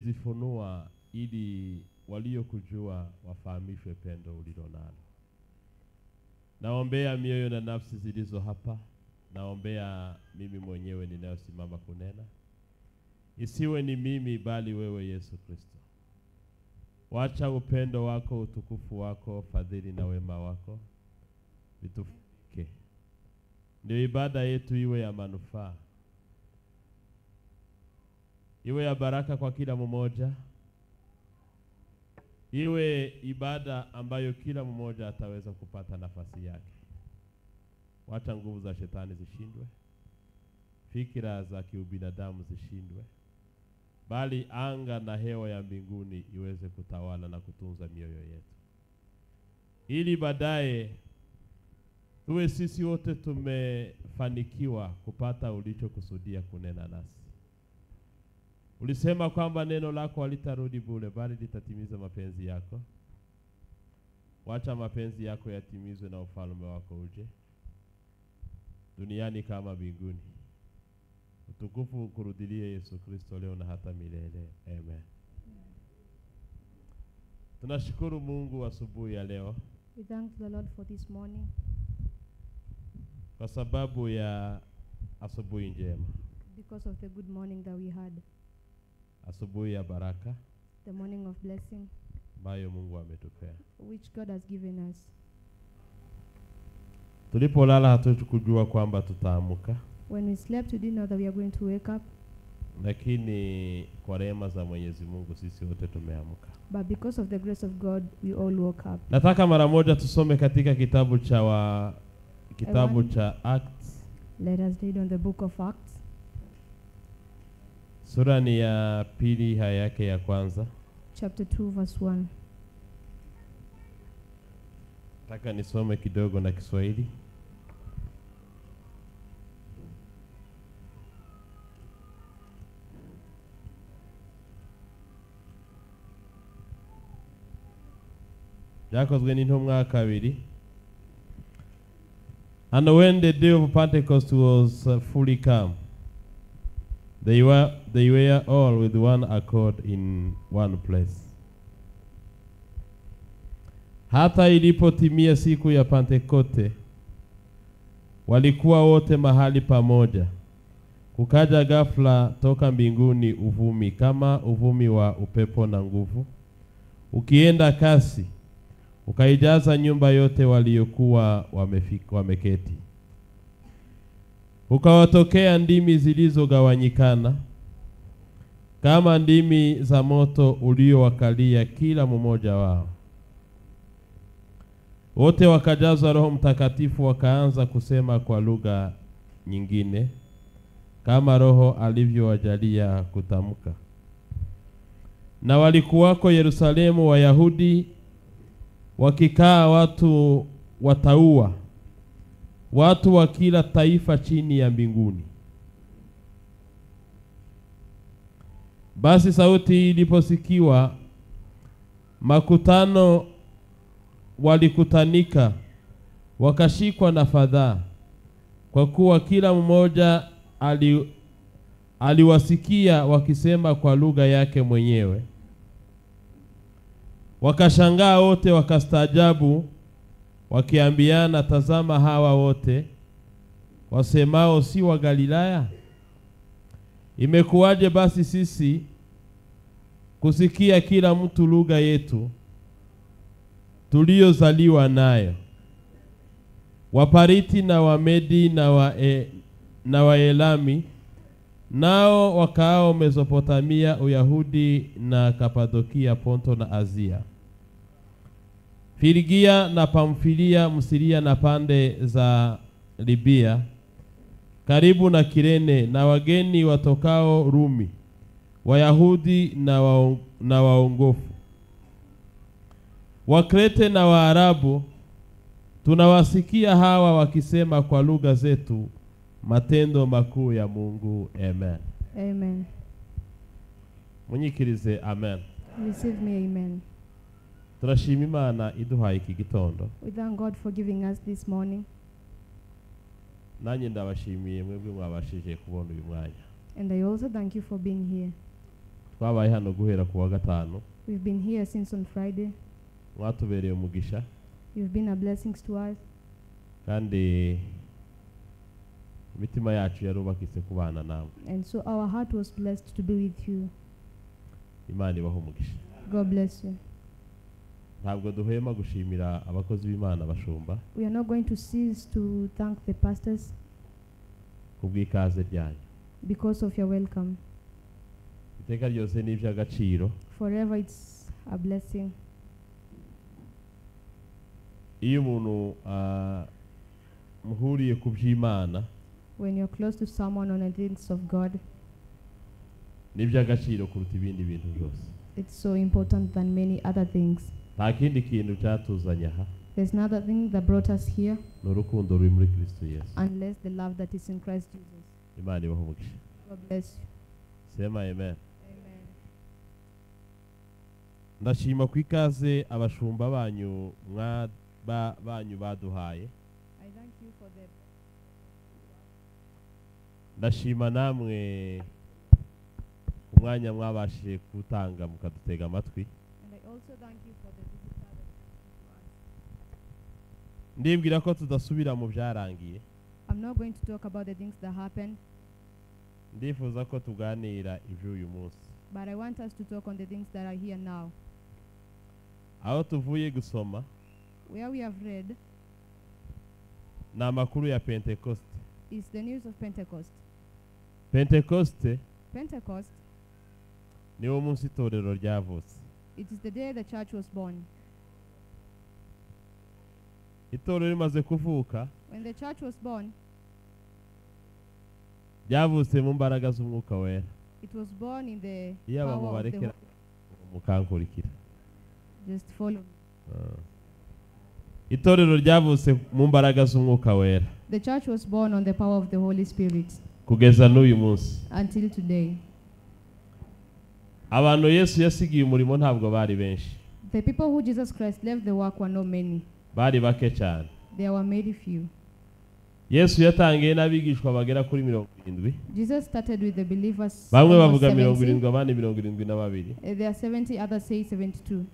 Zifunua ili waliokujua wafahamishwe pendo ulilonalo. Naombea mioyo na nafsi zilizo hapa, naombea mimi mwenyewe ninayosimama kunena. Isiwe ni mimi bali wewe Yesu Kristo. Wacha upendo wako, utukufu wako, fadhili na wema wako vitufike. Ndio ibada yetu iwe ya manufaa, iwe ya baraka kwa kila mmoja, iwe ibada ambayo kila mmoja ataweza kupata nafasi yake. Wacha nguvu za shetani zishindwe, fikira za kiubinadamu zishindwe, bali anga na hewa ya mbinguni iweze kutawala na kutunza mioyo yetu, ili baadaye tuwe sisi wote tumefanikiwa kupata ulichokusudia kunena nasi. Ulisema kwamba neno lako halitarudi bure, bali litatimiza mapenzi yako. Wacha mapenzi yako yatimizwe na ufalme wako uje duniani kama mbinguni. Utukufu ukurudilie Yesu Kristo leo na hata milele. Amen. Tunashukuru Mungu asubuhi ya leo. We thank the Lord for this morning. Kwa sababu ya asubuhi njema. Because of the good morning that we had. Asubuhi ya baraka. The morning of blessing. Ambayo Mungu ametupea. Which God has given us. Tulipolala hatukujua kwamba tutaamuka. When we slept, we didn't know that we are going to wake up. Lakini kwa rehema za Mwenyezi Mungu sisi wote tumeamka. But because of the grace of God, we all woke up. Nataka mara moja tusome katika kitabu cha kitabu cha Acts. Let us read on the book of Acts. Sura ni ya pili haya yake ya kwanza. Chapter 2 verse 1. Nataka nisome kidogo na Kiswahili. Byakozwe n'intumwa kabiri. And when the day of Pentecost was fully come, they were all with one accord in one place. Hata ilipotimia siku ya Pentekoste, walikuwa wote mahali pamoja. Kukaja ghafla toka mbinguni uvumi kama uvumi wa upepo na nguvu, ukienda kasi, ukaijaza nyumba yote waliokuwa wameketi. Ukawatokea ndimi zilizogawanyikana kama ndimi za moto uliowakalia kila mmoja wao. Wote wakajazwa Roho Mtakatifu, wakaanza kusema kwa lugha nyingine kama Roho alivyowajalia kutamka. Na walikuwako Yerusalemu Wayahudi wakikaa watu wataua, watu wa kila taifa chini ya mbinguni. Basi sauti iliposikiwa, makutano walikutanika, wakashikwa na fadhaa, kwa kuwa kila mmoja aliwasikia wakisema kwa lugha yake mwenyewe. Wakashangaa wote, wakastaajabu, wakiambiana, tazama hawa wote wasemao si wa Galilaya? Imekuwaje basi sisi kusikia kila mtu lugha yetu tuliyozaliwa nayo? Wapariti na Wamedi na Waelami, nao wakaao Mesopotamia, Uyahudi na Kapadokia, Ponto na Azia, Firigia na Pamfilia, Msiria na pande za Libia karibu na Kirene, na wageni watokao Rumi, Wayahudi na waongofu, Wakrete na Waarabu, tunawasikia hawa wakisema kwa lugha zetu matendo makuu ya Mungu. Amen. Amen. Munyikirize amen. Receive me, amen. Turashima Imana iduhaye iki gitondo. We thank God for giving us this morning. Nanjye ndabashimiye mwebwe mwabashije kubona uyu mwanya. And I also thank you for being here. Twabaye hano guhera ku wa gatanu. We've been here since on Friday. Mwatubereye umugisha. You've been a blessing to us. Kandi imitima yacu yarubakitse kubana namwe. And so our heart was blessed to be with you. Imana ibahe umugisha. God bless you. Ntabwo duhwema gushimira abakozi b'Imana bashumba. We are not going to cease to thank the pastors kubw'ikaze ryanyu. Because of your welcome. Iteka ryose ni iby'agaciro. Forever it's a blessing. Iyo umuntu muhuriye ku by'Imana, when you're close to someone on the things of God, ni iby'agaciro kuruta ibindi bintu byose. It's so important than many other things. Nta kindi kintu cyatuzanye aha. There's another thing that brought us here. Ni urukundo ruri muri Kristo Yesu. Unless the love that is in Christ Jesus. Imana ibahe umugisha. God bless you. Sema amen. Amen. Ndashima ku ikaze abashumba banyu banyu baduhaye. I thank you for the Ndashima namwe umwanya mwabashije gutanga mukadutega amatwi. And I also thank you for the visitor that came to us. Ndibwira ko tudasubira mu byarangiye. I'm not going to talk about the things that happened. Ndifuza ko tuganira iby'uyu munsi. But I want us to talk on the things that are here now. Aho tuvuye gusoma, where we have read, ni amakuru ya Pentecost. Is the news of Pentecost. Pentecost, Pentecost, niwo munsi itorero ryavutse. It is the day the church was born. Itorero rimaze kuvuka, when the church was born, ryavutse mu mbaraga z'umwuka wera. It was born in the Iyo power of the bamubarekera Holy mukankurikira. Just follow me. Itorero ryavutse mu mbaraga z'umwuka wera. The church was born on the power of the Holy Spirit. Kugeza n'uyu munsi. Until today. Abantu Yesu yasigiye umurimo ntabwo bari benshi. The people who Jesus Christ left the work were not many. Bari bake cyane. There were many few. Yesu yatangiye n'abigishwa bagera kuri 70. Jesus started with the believers. Bamwe bavuga 70. 70, abandi 72. There are 70, others say 72.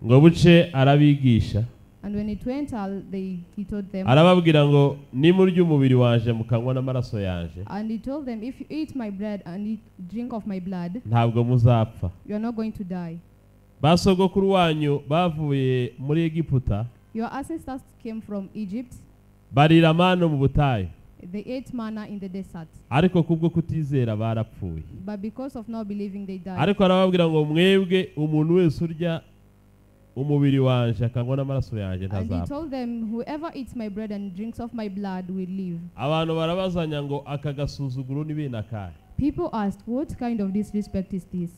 Ngo buce arabigisha. And when it went out, he told them. Arababwira ngo nimurya umubiri wanje mukanywa n'amaraso yanje. And he told them, if you eat my bread and drink of my blood, ntabwo muzapfa. You are not going to die. Basogokuru wanyu bavuye muri Egiputa. Your ancestors came from Egypt. Barira manu mu butayu. They ate manna in the desert. Ariko kubwo kutizera barapfuye. But because of not believing, they died. Ariko arababwira ngo mwebwe umuntu wese urya umubiri wanje akanywa n'amaraso yanje ntazapfa. And he told them, whoever eats my bread and drinks of my blood will live. Abantu barabazanya ngo aka gasuzuguro ni bene akahe? People asked, what kind of disrespect is this?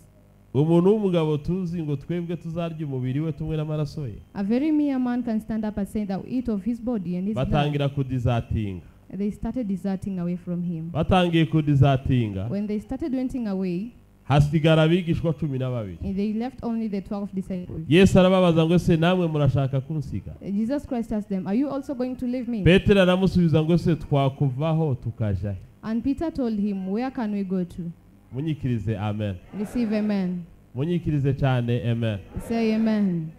Umuntu w'umugabo tuzi ngo twebwe tuzarya umubiri we tumwe n'amaraso ye. A very mere man can stand up and say that we eat of his body and his blood. Batangira kudizatinga. They started deserting away from him. Batangiye kudizatinga. When they started wenting away, hasigara abigishwa 12. They left only the 12 disciples. Yesu arababaza ngo se namwe murashaka kunsiga? Jesus Christ asked them, are you also going to leave me? Petero aramusubiza ngo se twakuvaho tukaja. And Peter told him, where can we go to? Munyikirize amen. Receive amen. Munyikirize cyane amen. Say amen.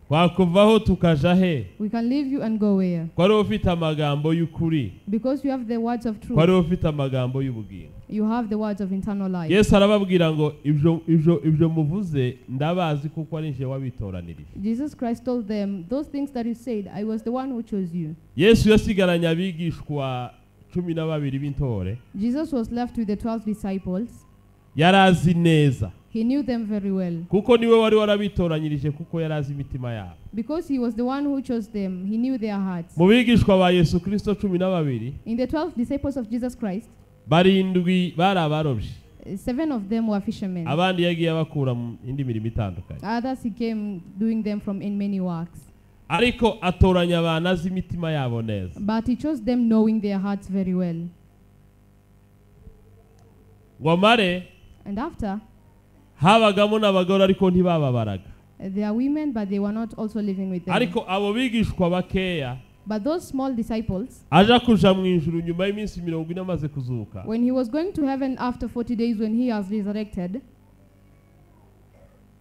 Twakuvaho tukaja he? We can leave you and go where? Ko ari ufite amagambo y'ukuri. Because you have the words of truth. Ko ari ufite amagambo y'ubugingo. You have the words of eternal life. Yesu arababwira ngo ibyo muvuze ndabazi kuko ari nje wabitoranirije. Jesus Christ told them, those things that you said, I was the one who chose you. Yesu yasigaranye abigishwa 12 b'intore. Jesus was left with the 12 disciples. Yarazi neza. He knew them very well. Kuko niwe wari warabitoranyirije kuko yarazi imitima yabo. Because he was the one who chose them, he knew their hearts. Mu bigishwa ba Yesu Kristo 12, in the 12 disciples of Jesus Christ, barindwi bari abarobyi. 7 of them were fishermen. Abandi yagiye abakura mu indi mirimo itandukanye. Others he came doing them from in many works. Ariko atoranya abantu azi imitima yabo neza. But he chose them knowing their hearts very well. Ngo and after, habagamo n'abagore ariko ntibababaraga. There are women, but they were not also living with them. Ariko abo bigishwa bakeya, but those small disciples, aja kuja mu ijuru nyuma y'iminsi 40 amaze kuzuka. When he was going to heaven after 40 days when he was resurrected,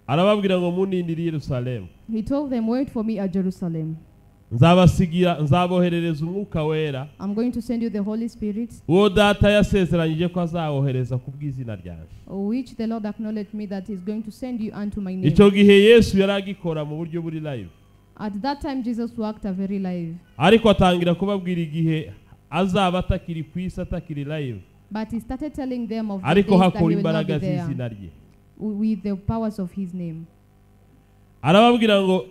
Arababwira ngo munindire Yerusalemu. He told them, wait for me at Jerusalem. Nzabasigira nzaboherereza umwuka wera. I'm going to send you the Holy Spirit. Uwo data yasezeranyije ko azawohereza ku bw'izina ryanjye. Which the Lord acknowledged me that he's going to send you unto my name. Icyo gihe Yesu yaragikora mu buryo buri live. At that time Jesus worked a very live. Ariko atangira kubabwira igihe azaba atakiri ku isi atakiri live. But he started telling them of the ariko days that he hakora will not imbaraga be there z'izina rye. With the powers of his name. Arababwira ngo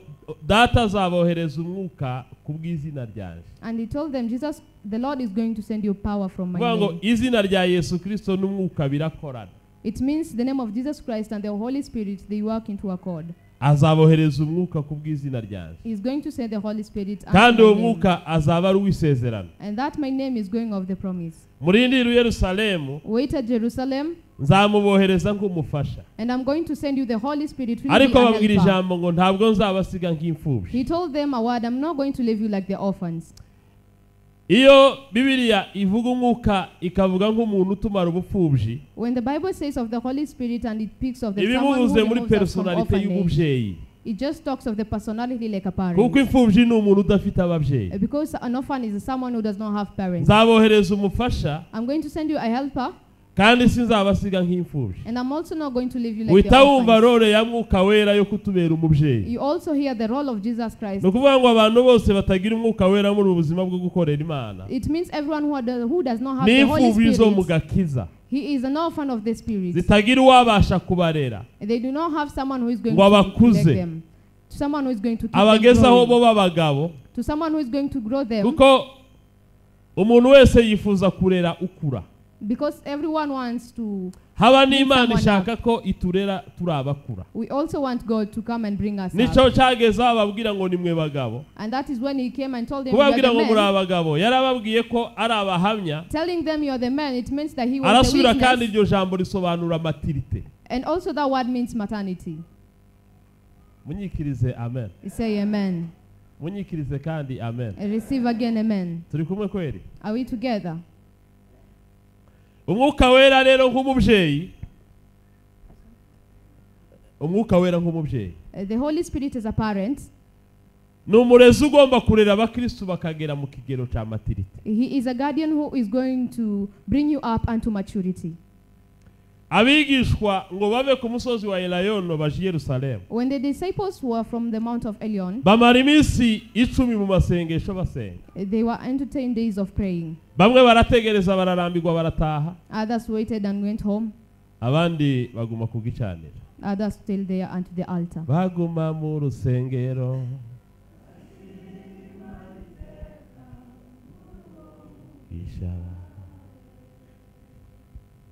data azabohereza umwuka ku bw'izina ryanjye. And he told them, Jesus, the Lord is going to send you power from my ngo name. Izina rya Yesu Kristo n'umwuka birakorana. It means the name of Jesus Christ and the Holy Spirit, they work into accord. Azabohereza umwuka ku bw'izina ryanjye. He is going to send the Holy Spirit. Kandi uwo mwuka azaba ari uw'isezerano. And that my name is going of the promise. Murindire Yerusalemu. Wait at Jerusalem. Nzamubohereza nk'umufasha. And I'm going to send you the Holy Spirit. Ariko babwira ijambo ngo ntabwo nzabasiga nk'imfubyi. He told them a word, I'm not going to leave you like the orphans. Iyo Bibiliya ivuga umwuka ikavuga nk'umuntu utumara ubupfubyi. When the Bible says of the Holy Spirit and it speaks of the someone who muri removes us from personality orphanage, y'umubyeyi. It just talks of the personality like a parent. Kuko imfubyi ni umuntu udafite ababyeyi. Because an orphan is someone who does not have parents. Nzabohereza umufasha. I'm going to send you a helper. Kandi sinzabasiga nk'imfubyi. And I'm also not going to leave you like the Witawumva orphans. role ya mwuka wera yo kutubera umubyeyi. You also hear the role of Jesus Christ. Ni ukuvuga ngo abantu bose batagira umwuka wera muri ubuzima bwo gukorera Imana. It means everyone who does not have the Holy N'imfubyi zo mu Spirit. gakiza. He is an orphan of the Spirit. Zitagira uwabasha kubarera. They do not have someone who is going Ngo to abakuze. protect them. To someone who is going to keep them Abagezaho bo growing. b'abagabo. To someone who is going to grow them. Kuko umuntu wese yifuza kurera ukura. Because everyone wants to haba n'Imana ishaka ko iturera turabakura. We also want God to come and bring us up. Nico cyageze ababwira ngo nimwe bagabo. And that is when he came and told them you are Kubabwira the ngo muri men. abagabo yarababwiye ko ari abahamya. Telling them you are the men, it means that he was the Arasubira kandi witness. iryo jambo risobanura maturité. And also that word means maternity. Munyikirize amen. You say amen. Munyikirize kandi amen. And receive again amen. Turi kumwe kweri? Are we together? Umwuka wera rero nk'umubyeyi. Umwuka wera nk'umubyeyi. The Holy Spirit is a parent. Ni umurezi ugomba kurera abakristo bakagera mu kigero cya maturity. He is a guardian who is going to bring you up unto maturity. Abigishwa ngo bave ku musozi wa Elayono baje Yerusalemu. When the disciples were from the Mount of Elion, bamara iminsi 10 mu masengesho basenga. They were entertained days of praying. Bamwe barategereza bararambirwa barataha. Others waited and went home. Abandi baguma ku gicaniro. Others still there unto the altar. Baguma mu rusengero.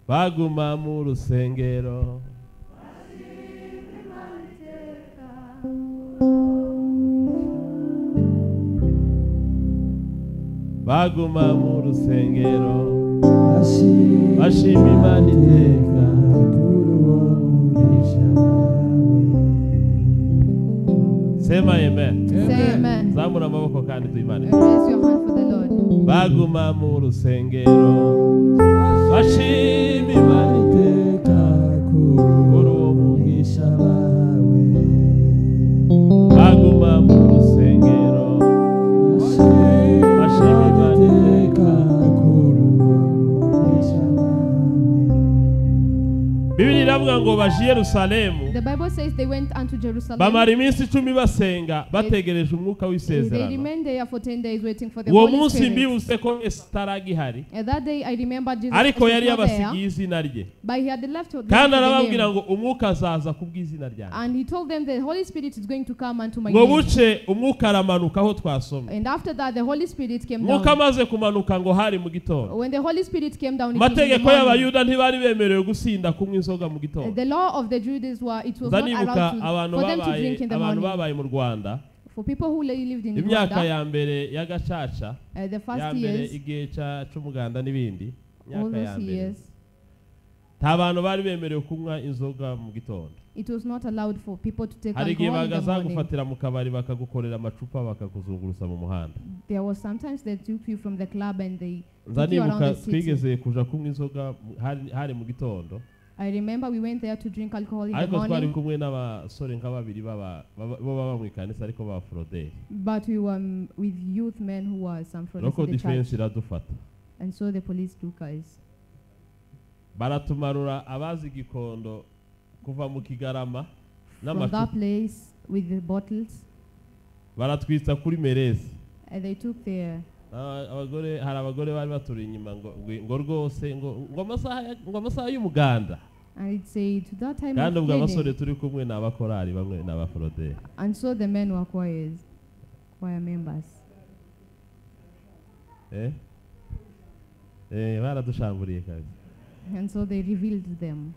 Baguma mu rusengero. Baguma mu rusengero. Bashima Imana iteka. Sema amen. Say amen. Zamura amaboko kandi tuyimane. Raise your hand for the Lord. Baguma mu rusengero. Bashima Imana iteka kuri uwo mugisha bawe. Baguma mu rusengero. Bashima Imana iteka kuri uwo mugisha bawe. Bibiliya iravuga ngo baje Yerusalemu. The Bible says they went unto Jerusalem. Bamara iminsi 10 basenga bategereje umwuka w'isezerano. They remained there for 10 days waiting for the Uwo Holy munsi Spirit. mbibutse ko Yesu ataragihari. At that day I remember Jesus Ariko yari was not there, yabasigiye izina rye. but he had left them Kandi the arababwira name. ngo umwuka azaza ku bw'izina ryanjye. And he told them the Holy Spirit is going to come unto my Ngo name. buce umwuka aramanuka aho twasomye. And after that the Holy Spirit came Umwuka down. amaze kumanuka ngo hari mu gitondo. When the Holy Spirit came down, it was in the Amategeko morning. y'Abayuda ntibari bemerewe gusinda kunywa inzoga mu gitondo. The law of the Jews were it was not allowed for them to drink in the abantu morning. Babaye mu Rwanda For people who lived in imyaka Rwanda, ya mbere ya gacaca, the first ya mbere years, igihe c'umuganda n'ibindi, all imyaka ya those mbere years, nta bantu bari bemerewe kunywa inzoga mu gitondo. it was not allowed for people to take Hari igihe alcohol in the morning. bagazagufatira mu kabari bakagukorera amacupa bakakuzungurusa mu muhanda. There was sometimes they took you from the club and they Nza took you around nibuka the city. twigeze kuja kunywa inzoga hari mu gitondo. I remember we went there to drink alcohol in the Ariko twari morning, kumwe n'abasore nka babiri baba baba- bo baba mu ikanisa ariko b'abaforoderi. But we were with youth men who were some from Local the defense church. iradufata. And so the police took us. Baratumarura abazi Gikondo kuva mu Kigarama From that n'amacupa place with the bottles, baratwitsa kuri merezi. And they took their Ah, abagore hari abagore bari baturi inyuma ngo ngo- ngo rwose ngo ngo amasaha ya- ngo amasaha y'umuganda. And it said to that time Kandi of ubwo abasore cleaning. turi kumwe ni abakorari bamwe ni abaforoderi. And so the men were choirs, choir members. Eh? Eh, baradushamburiye kabisa. And so they revealed them.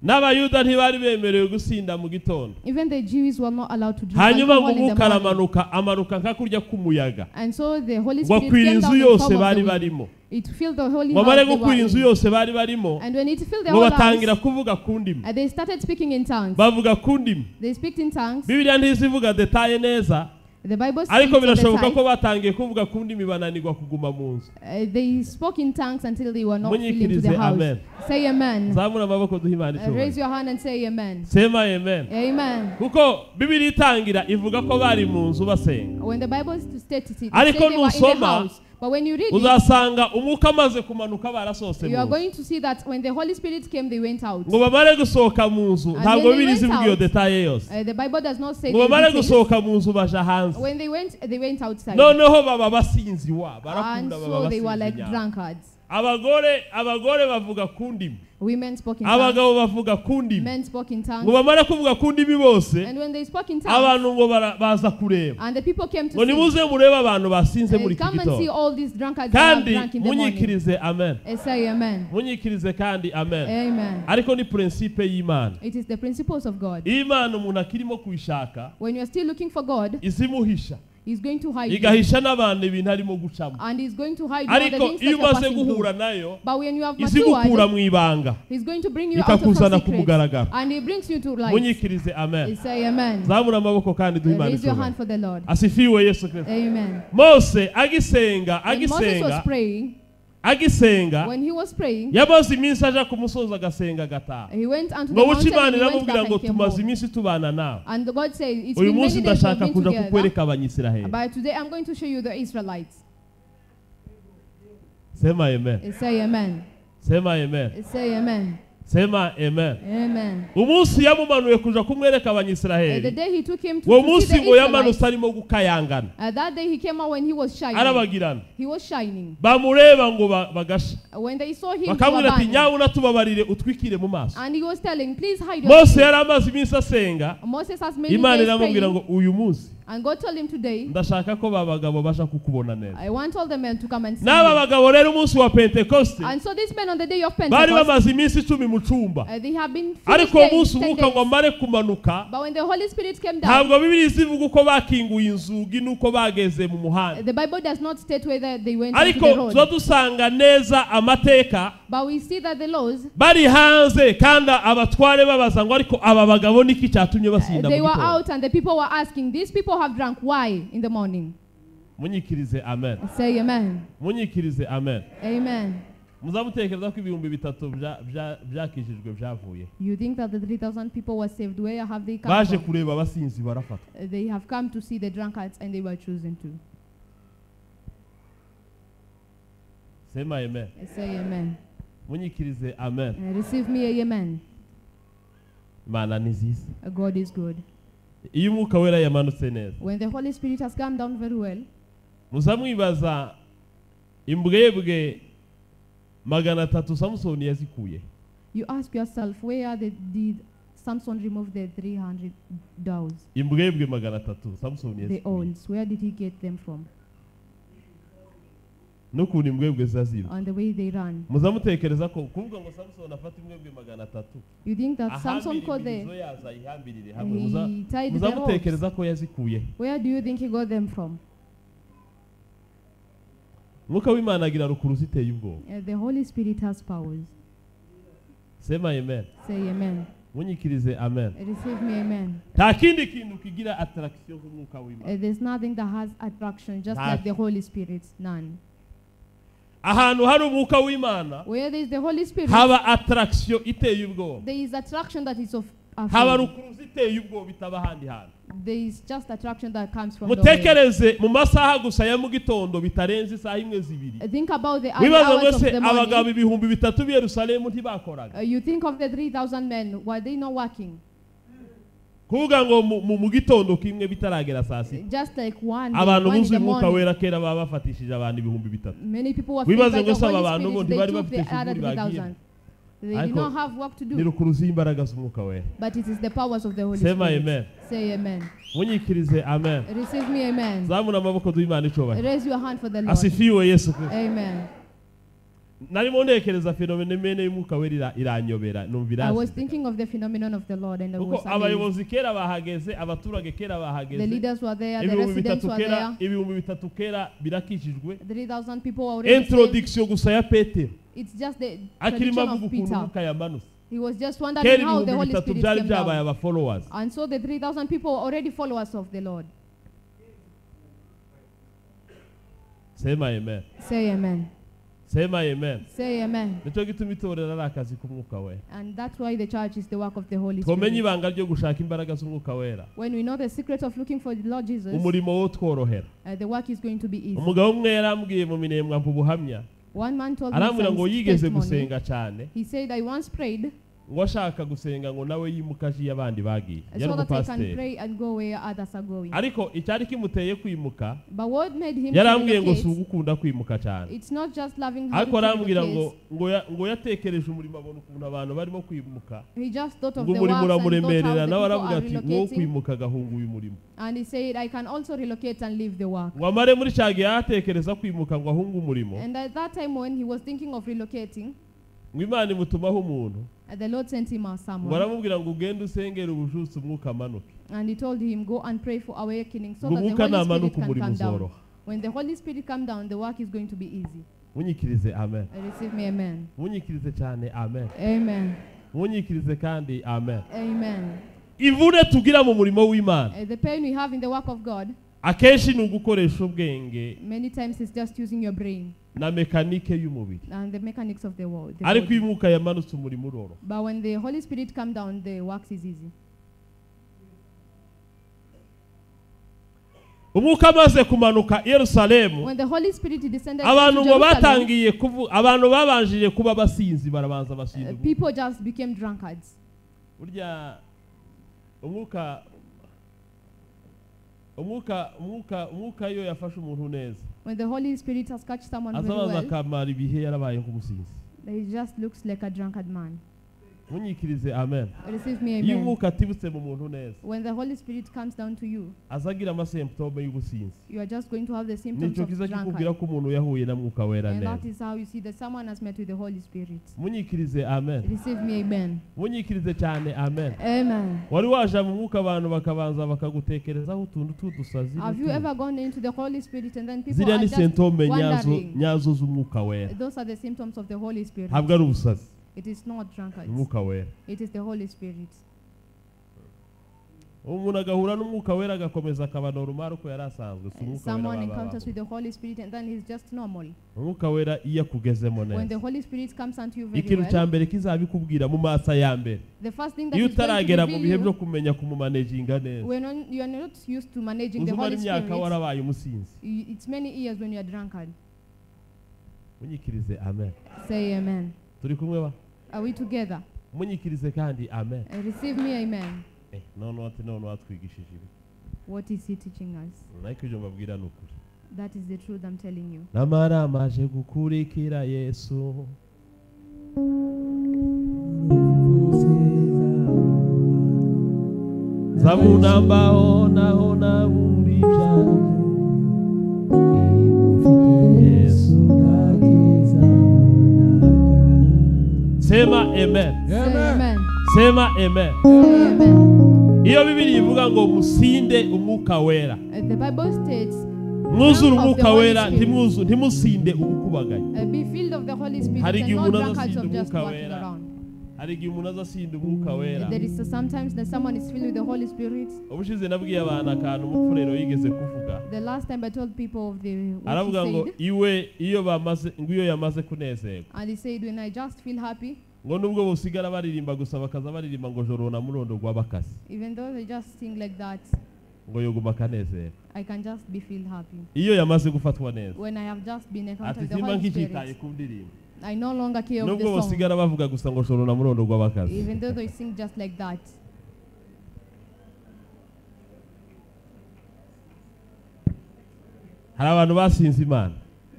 N'abayuda ntibari bemerewe gusinda mu gitondo. Even the Jews were not allowed to drink Hanyuma ngo alcohol in the umwuka morning. aramanuka amanuka nka kurya k'umuyaga And so the Holy ngo Spirit akwira came inzu down in yose form of bari the wind. barimo. It filled the holy Ngo amare house they gukwira were inzu in. yose bari barimo And when it filled the ngo whole batangira house, kuvuga ku ndimi. and they started speaking in tongues. Bavuga ku ndimi. They speak in tongues. Bibiliya ntizivuga detaye neza The Bible speaks ariko of the birashoboka time. ko batangiye kuvuga ku ndimi bananirwa kuguma mu nzu. They spoke in tongues until they were not filling to Munyikirize the house. amen. Say amen. Zamura amaboko duhe Imana Raise icyubahiro. your hand and say amen. Sema amen. Amen. Kuko Bibiliya itangira ivuga ko bari mu nzu basenga. When the Bible states it, it Ariko says they were in the nusoma, house. But when you read it, uzasanga umwuka amaze kumanuka barasohotse you mu are nzu. Going to see that when the Holy Spirit came, they went out. Ngo bamare gusohoka mu nzu And ntabwo when they Bibiliya went ivuga iyo out, detaye yose. The Bible does not say Ngo the bamare details. gusohoka mu nzu baja hanze. When they went outside. Noneho baba basinzi wa And barakunda baba so they were basinzi like nyabo. drunkards. Abagore abagore bavuga ku ndimi. Women spoke in tongues. Abagabo bavuga ku ndimi. Men spoke in Ngo tongues. bamare kuvuga ku ndimi bose And when they spoke in tongues, abantu ngo bara- baza kureba. and the people came to Ngo see, nimuze murebe abantu basinze muri iki come and see gitondo. all these drunkards that have Kandi drunk in the morning. munyikirize amen. Say amen. Munyikirize kandi amen. Amen. Ariko ni principe y'Imana. It is the principles of God. Iyo Imana umuntu akirimo kuyishaka When you are still looking for God, izimuhisha He's going to hide you. Igahisha n'abantu ibintu arimo gucamo. And He's going to hide you all the Ariko things that iyo you are umaze passing guhura through. nayo But when you have izigukura matured, mu ibanga He's going to bring you out of some ikakuzana ku secrets. mugaragaro. And He brings you to light. Munyikirize amen. Say amen. Zamura amaboko kandi duhe Imana Raise your icyubahiro. hand for the Lord. Asifiwe Yesu Kristo. Amen. Mose agisenga When Moses was agisenga praying, agisenga when he was praying, yamaze iminsi aja ku musozi agasenga agataha. He went unto the Ngo buce mountain Imana and he went iramubwira back ngo and came tumaze home. iminsi tubana nawe. And God said, it's Uyu been munsi many days ndashaka we've been kuja together, kukwereka abanyisiraheli. but today I'm going to show you the Israelites. Sema amen. Say amen. Sema amen. Say amen. Sema amen. Amen. Umunsi yamumanuye kuja kumwereka The abanyisiraheli day he took him to, uwo to see munsi the ngo yamanutse Israelites, arimo gukayangana that day he came out when he was shining. Arabagirana. He was shining. Bamureba ngo ba- bagasha. When they saw him, they were Bakamubwira ati burning. nyabuna tubabarire utwikire mu maso. And he was telling, please hide your Mose face. yari amaze iminsi asenga. Moses has many Imana days iramubwira praying. ngo uyu munsi And God told him today, ndashaka ko ba bagabo baja kukubona neza. I want all the men to come and see N'aba you. bagabo rero umunsi wa Pentekoste And so these men on the day of bari Pentecost, bamaze iminsi 10 mu cyumba. They have been finished Ariko uwo days, munsi 10 umwuka ngo days. amare kumanuka But when the Holy Spirit came down, ntabwo Bibiliya izivuga uko bakinguye inzugi n'uko bageze mu muhanda. The Bible does not state whether they went onto Ariko the road. tuba dusanga neza amateka But we see that the laws, bari hanze kandi abatware babaza ngo ariko aba bagabo niki cyatumye basinda they mu were gitondo. out and the people were asking, these people have drunk, why in the morning? Munyikirize amen. Say amen. Munyikirize amen. Amen. Muzamutekereza ko 3000 bya- bya- byakijijwe byavuye. You think that the 3,000 people were saved? Where have they come Baje from? kureba abasinzi barafatwa. They have come to see the drunkards and they were chosen to. Sema amen. Say amen. Munyikirize amen. Receive me, amen. Imana ni nziza. God is good. Iyo umwuka wera yamanutse neza When the Holy Spirit has come down very well, muzamwibaza imbwebwe 300 Samusoni yazikuye. You ask yourself, where did Samson remove the 300 doves? Imbwebwe 300 Samusoni The yazikuye. owls, where did he get them from? N'ukuntu imbwebwe ziba On the way they run. Muzamutekereza ko kuvuga ngo Samson afate imbwebwe 300 You think that Samson ahambire caught the imirizo yazo ayihambirire hamwe muza he tied the ropes. muzamutekereza ko yazikuye. Where do you think he got them from? Umwuka w'Imana agira rukuru ziteye ubwoba. The Holy Spirit has powers. Sema amen. Say amen. Munyikirize amen. Receive me, amen. Nta kindi kintu kigira attraction nk'umwuka w'Imana. There's nothing that has attraction just Nta- like the Holy Spirit. None. Ahantu hari umwuka w'Imana, Where there is the Holy Spirit, haba attraction iteye ubwoba. There is attraction that is of haba rukuruzi iteye ubwoba itaba ahandi hantu. There is just attraction that comes from the Mutekereze mu masaha gusa ya mu gitondo bitarenze isaha imwe zibiri. Think about the early hours of the morning. Abagabo 3000 b'i Yerusalemu ntibakoraga. You think of the 3,000 men, were they not working? Kuvuga ngo mu gitondo kimwe bitaragera saa sita. Just like one abantu buzuye umwuka wera kera baba bafatishije abantu 3000. Many people were filled by the Holy Spirit. They took the other 3,000. They did not have work to do. But it is the powers of the Holy Spirit. Amen. Say amen. Munyikirize amen. Receive me, amen. Zamura amaboko duhe Imana icyubahiro. Raise your hand for the Lord. Asifiwe Yesu Kristo. Amen. Narimo ntekereza phenomene y'umwuka wera iranyobera numva. I was thinking of the phenomenon of the Lord and I was amazed. Abayobozi kera bahageze, abaturage kera bahageze. The leaders were there, the residents were there. 3000 kera birakijijwe. 3,000 people were already saved. Introduction gusa ya Petero. It's just the tradition of Peter. He was just wondering how the Holy Spirit came down. And so the 3,000 people were already followers of the Lord. Say amen. Say amen. Say amen. Say amen. And that's why the church is the work of the Holy Spirit. When we know the secret of looking for the Lord Jesus, the work is going to be easy. One man told me some testimony. He said, I once prayed so that I can pray and go where others are going. But what made him relocate, it's not just loving how to relocate. He just thought of the works and thought how the people are relocating. And he said, I can also relocate and leave the work. And at that time when he was thinking of relocating, the Lord sent him a someone. And he told him, go and pray for awakening so that the Holy Spirit can come down. When the Holy Spirit comes down, the work is going to be easy. Amen. Receive me, amen. Amen. Amen. Amen. Amen. The pain we have in the work of God, many times it's just using your brain na mekanike y'umubiri and the mechanics of the world. Ariko umwuka yamanutse umurimo uroro. But when the Holy Spirit come down, the works is easy. Umwuka amaze kumanuka Yerusalemu, when the Holy Spirit descended, abantu ngo batangiye kuvuga, abantu babanjije kuba basinzi barabanza basinda. People just became drunkards. Burya umwuka iyo yafashe umuntu neza, when the Holy Spirit has catch someone very well, he just looks like a drunkard man. Munyikirize amen. Receive me, amen. Umwuka atibutse mu muntu neza, when the Holy Spirit comes down to you, azagira amasemptome y'ubusinzi. You are just going to have the symptoms of drunkard. Ko umuntu yahuye na mwuka wera And neza. that is how you see that someone has met with the Holy Spirit. Munyikirize amen. Receive me, amen. Munyikirize cyane amen. Amen. Wari waje mu mwuka abantu bakabanza bakagutekerezaho utuntu tudusazi. Have you ever gone into the Holy Spirit and then people are just wondering? Nyazo z'umwuka wera. Those are the symptoms of the Holy Spirit. Ntabwo ari ubusazi. It is not drunkards. It is the Holy Spirit. Someone encounters with the Holy Spirit and then he's just normal. When the Holy Spirit comes unto you very well, the first thing that is going to reveal you, when you are not used to managing the Holy Spirit, it's many years when you are drunkard. Amen. Say amen. Turi kumwe ba? Are we together? Munyikirize kandi amen. Receive me, amen. No ati no atwigishije ibi. What is he teaching us? Ariko ibyo mbabwira ni ukuri. That is the truth I'm telling you. Namara maje gukurikira Yesu. Zamunambaho naho naburi byanje. Yesu. Sema amen. Amen. Sema amen. Amen. Iyo Bibiliya ivuga ngo musinde umwuka wera. The Bible states, mwuzure umwuka wera, ntimusinde ubukubaganya. Be filled of the Holy Spirit Hari and igihe not umuntu drunkards azasinda of just umwuka walking wera around. Hari igihe umuntu aza asinda umwuka wera. There is sometimes that someone is filled with the Holy Spirit. Ubushize nabwiye abantu akantu umupfurero yigeze kuvuga. The last time I told people of the what Aravuga he ngo said. iwe iyo bamaze ngo iyo yamaze kunezerwa. And he said, when I just feel happy. Ngo nubwo bosigara baririmba gusa bakaza baririmba ngo joro na murondo gwa bakasi. Even though they just sing like that. Ngo yoguma kanezerwa. I can just be feel happy. Iyo yamaze gufatwa neza. When I have just been encountered the Holy Spirit. I no longer care of the Nubwo song. bosigara bavuga gusa ngo joro na murondo gwa bakasi. Even though they sing just like that. Hari abantu basinze Imana.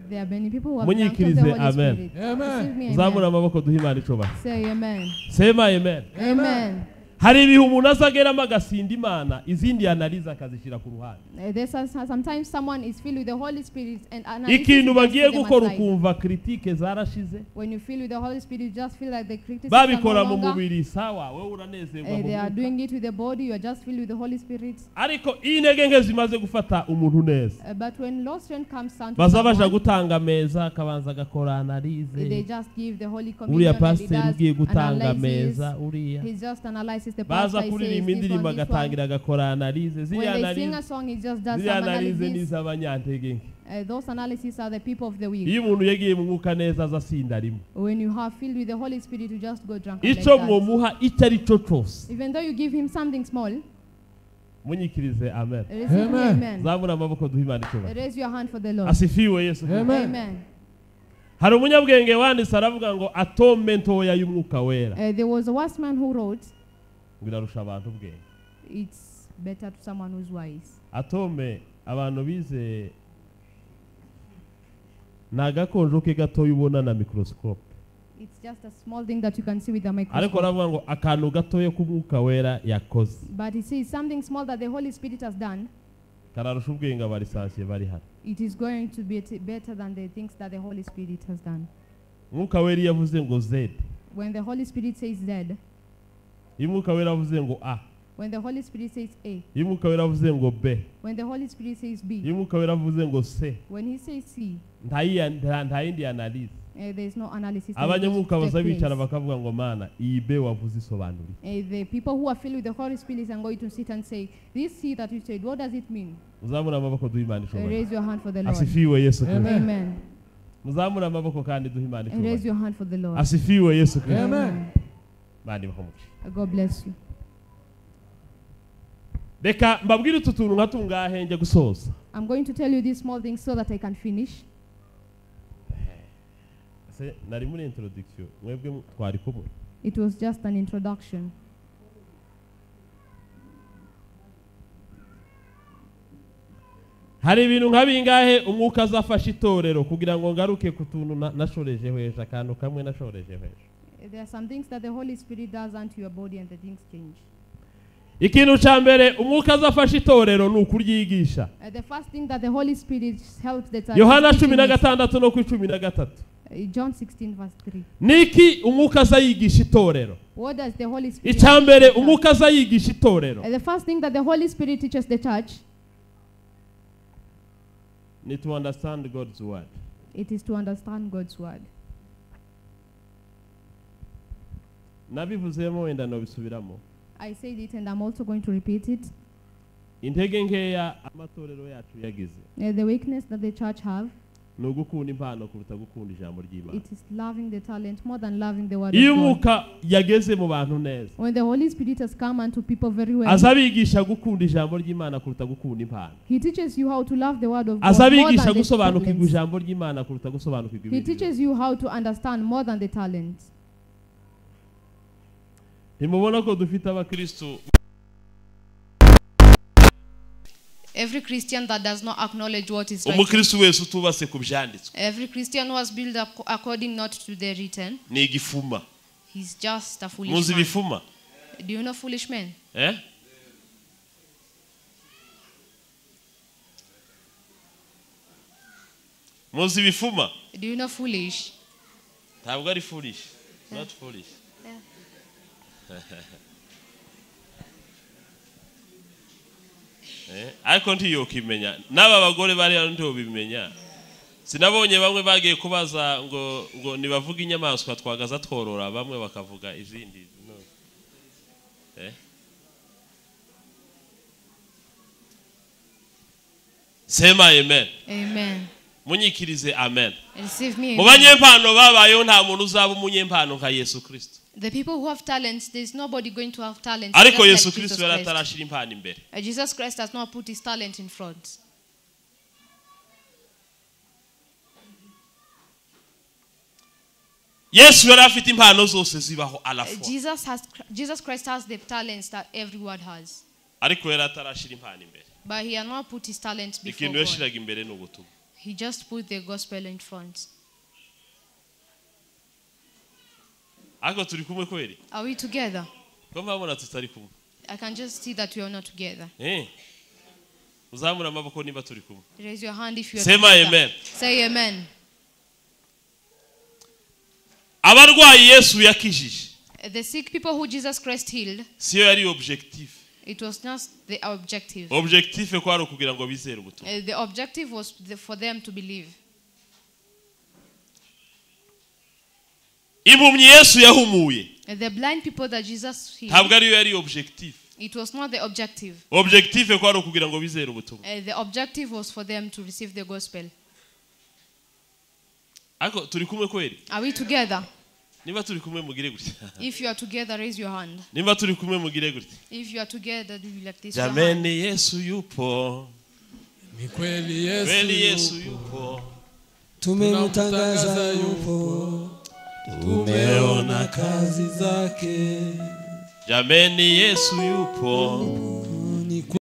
There are many people who have drunk of the Holy Amen. Spirit. Amen. Zamura amaboko duhe Imana icubahiro. Say amen. Sema amen. Amen. Hari ibihe umuntu azageramo agasinda Imana, izindi analiza akazishyira ku ruhande. There's sometimes someone is filled with the Holy Spirit and analysis. Ikintu bagiye gukora ukumva critique zarashize. When you feel with the Holy Spirit, you just feel like the criticism. Babikora mu mubiri sawa, wewe uranezerwa mu They are mwuka. doing it with the body, you are just filled with the Holy Spirit. Ariko intege nke zimaze gufata umuntu neza. But when lost strength comes down to Baza baja someone, gutanga meza akabanza agakora analyse. they just give the Holy Communion. Uriya And he pastor does ugiye gutanga analysis. meza uriya. He just analyzes the Baza pastor. He says kuririmba this indirimbo one, this one. agatangira agakora analyse. Ziriya When they sing a analyse, song, he just does ziriya some analyse ni analysis. iz'abanyantege nke. Those analyses are the people of the weak. Iyo umuntu yagiye mu mwuka neza aza asinda rimwe. When you have filled with the Holy Spirit, you just go drunk like Icyo that. mwomuha icyo ari cyo cyose. Even though you give him something small, Munyikirize amen. receive me, amen. Zamura amaboko duhe Imana icyubahiro. Raise your hand for the Lord. Asifiwe Yesu. Amen. Amen. Hari umunyabwenge wanditse aravuga ngo atome ntoya y'umwuka wera. There was a wise man who wrote, Ngo irarusha abantu ubwenge. It's better to someone who's wise. Atome abantu bize nagakonjo ke gatoya ubona na microscope. It's just a small thing that you can see with the Ariko microscope. aravuga ngo akantu gatoya k'umwuka wera yakoze. But he says something small that the Holy Spirit has done. Kararusha ubwenge abarisansiye bari hano. It is going to be better than the things that the Holy Spirit has done. Umwuka wera yavuze ngo Z. When the Holy Spirit says Z. Iyo umwuka wera avuze ngo A. When the Holy Spirit says A. Iyo umwuka wera avuze ngo B. When the Holy Spirit says B. Iyo umwuka wera avuze ngo C. When he says C. Nta yindi analyse. There is no analysis. Abanyamwuka baza bicara bakavuga ngo mana iyi B wavuze isobanura. The people who are filled with the Holy Spirit are going to sit and say, this C that you said, what does it mean? Uzamura amaboko duhe Imana icyubahiro. Raise your hand for the Lord. Asifiwe Yesu Kristo. Amen. Muzamura amaboko kandi duhe Imana icyubahiro. Raise your hand for the Lord. Asifiwe Yesu Kristo. Amen. Imana ibahe umugisha. God bless you. Reka mbabwire utu tuntu nka tungahe njye gusoza. I'm going to tell you these small things so that I can finish. Se nari muri introduction mwebwe twari kumwe. It was just an introduction. Hari ibintu nka bingahe umwuka azafasha itorero kugira ngo ngaruke ku tuntu nashoreje hejuru akantu kamwe nashoreje hejuru. There are some things that the Holy Spirit does unto your body and the things change. Ikintu cya mbere umwuka azafasha itorero ni ukuryigisha. The first thing that the Holy Spirit helps the church. Yohana 16 no ku 13. John 16 verse 3. Niki umwuka azayigisha itorero? What does the Holy Spirit? Icya mbere umwuka azayigisha itorero. The first thing that the Holy Spirit teaches the church. Need to understand God's word. It is to understand God's word. Nabivuzemo wenda nobisubiramo. I said it and I'm also going to repeat it. Intege nkeya amatorero yacu yagize. The weakness that the church have. Ni ugukunda impano kuruta gukunda ijambo ry'Imana. It is loving the talent more than loving the word of Iyo God. umwuka yageze mu bantu neza. When the Holy Spirit has come unto people very well. Azabigisha gukunda ijambo ry'Imana kuruta gukunda impano. He teaches you how to love the word of God. Azabigisha gusobanukirwa ijambo ry'Imana kuruta gusobanukirwa He ibindi. teaches you how to understand more than the talent. Ntimubona ko dufite abakristo. Every Christian that does not acknowledge what is right. Umukristo wese utubase ku byanditswe. Every Christian who was built up according not to the written. Ni igifuma. He's just a foolish Muzi man. bifuma? Do you know foolish men? Eh? Muzi bifuma? Do you know foolish? Ntabwo ari foolish. Not foolish. Yeah. Ariko ntiyokimenya n'aba bagore bari hano ntibimenya. Sinabonye bamwe bagiye kubaza ngo nibavuga inyamaswa twagaza tworora, bamwe bakavuga izindi. No. Sema amen. Amen. Munyikirize amen. Receive me. Mu banyempano babayeho nta muntu uzaba umunyempano nka Yesu Kristo. The people who have talents, there is nobody going to have talents. Ariko Yesu Kristo yaratarashira impano imbere. Jesus Christ has not put his talent in front. Yesu yari afite impano zose zibaho à la fois. Jesus Christ has the talents that everyone has. Ariko yaratarashira impano imbere. But he had not put his talent before Ikintu God. yashiraga imbere ni ubutumwa. He just put the gospel in front. Ariko turi kumwe kweli? Are we together? Ko mbabona tutari kumwe. I can just see that we are not together. Uzamura amaboko niba turi kumwe. Raise your hand if you are Sema together. amen. Say amen. Abarwayi Yesu yakijije. The sick people who Jesus Christ healed. Siyo yari objective. It was not the objective. Objective kwari ukugira ngo bizere ubutumwa. The objective was for them to believe. Impumyi Yesu yahumuye. The blind people that Jesus healed. Ntabwo ariyo yari objective. It was not the objective. Objective kwari ukugira ngo bizere ubutumwa. The objective was for them to receive the gospel. Ariko turi kumwe kweli? Are we together? Niba turi kumwe mugire gutya. If you are together, raise your hand. Niba turi kumwe mugire gutya. If you are together, do like this. Jameni Yesu yupo. Ni kweli Yesu yupo. Tumemtangaza yupo. Tumeona kazi zake. Jameni Yesu yupo.